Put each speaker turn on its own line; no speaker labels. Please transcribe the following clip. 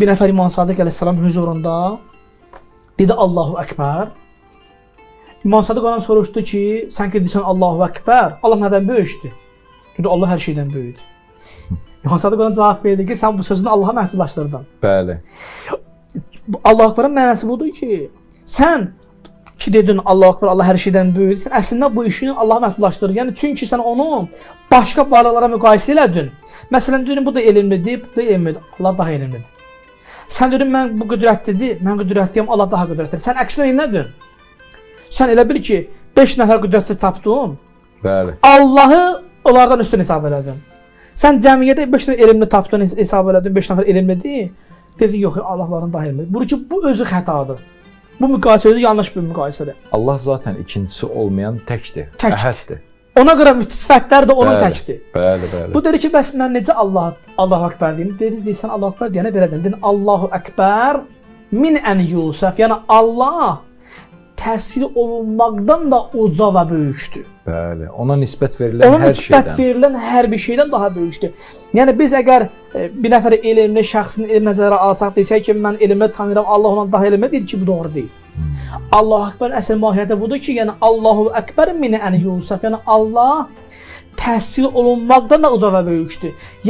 Bir nəfər İmam Sadiq əleyhissalam hüzurunda dedi Allahu Əkbər. İmam Sadiq ondan soruşdu ki, sən ki deyirsən Allahu Əkbər, Allah nədən böyükdür? Dedi Allah hər şeydən böyükdür. İmam Sadiq ona cavab verdi ki, sən bu sözünü Allaha məhdudlaşdırdın.
Bəli.
Allahu Əkbərin mənası budur ki, sən ki dedin Allahu Əkbər, Allah hər şeydən böyükdür. Sən əslində bu işini Allaha məhdudlaşdırdın. Yəni çünki sən onu başqa varlıqlara müqayisə elədin. Məsələn, dedin bu da elmlidir, bu da elmlidir. Allah daha elmlidir. Sən dedin mən bu qüdrətlidir, mən qüdrətliyəm, Allah daha qüdrətlidir. Sən əksinə nədin? Sən elə bil ki, 5 nəfər qüdrətli tapdın.
Bəli.
Allahı onlardan üstün hesab elədin. Sən cəmiyyətdə 5 nəfər elmli tapdın, hesab elədin, 5 nəfər elmlidir. Dedin yox, Allahların daha elmlidir. Bunu ki bu özü xətadır. Bu müqayisə özü yanlış bir müqayisədir.
Allah zaten ikincisi olmayan təkdir.
Təkdir.
Əhəddir.
Ona görə bütün sifətlər də onun
Bəli.
təkdir.
Bəli, bəli.
Bu deyir ki, bəs mən necə Allah Allahu Əkbər deyim? Deyir, deyirsən Allahu Əkbər deyənə belə deyir. Allahu Əkbər min ən Yusuf. Yəni Allah təsvir olunmaqdan da uca və böyükdür.
Bəli. Ona nisbət verilən
Ona
hər
nisbət
şeydən.
verilən hər bir şeydən daha böyükdür. Yəni biz əgər bir nəfər elmli şəxsin elm nəzərə alsaq, desək ki, mən elmə tanıyıram, Allah ondan daha elmli deyir ki, bu doğru deyil. Allahu Əkbər əsl mahiyyəti budur ki, yəni Allahu Əkbər min ən Yusuf, yəni Allah təsvir olunmaqdan da uca və böyükdür. Yəni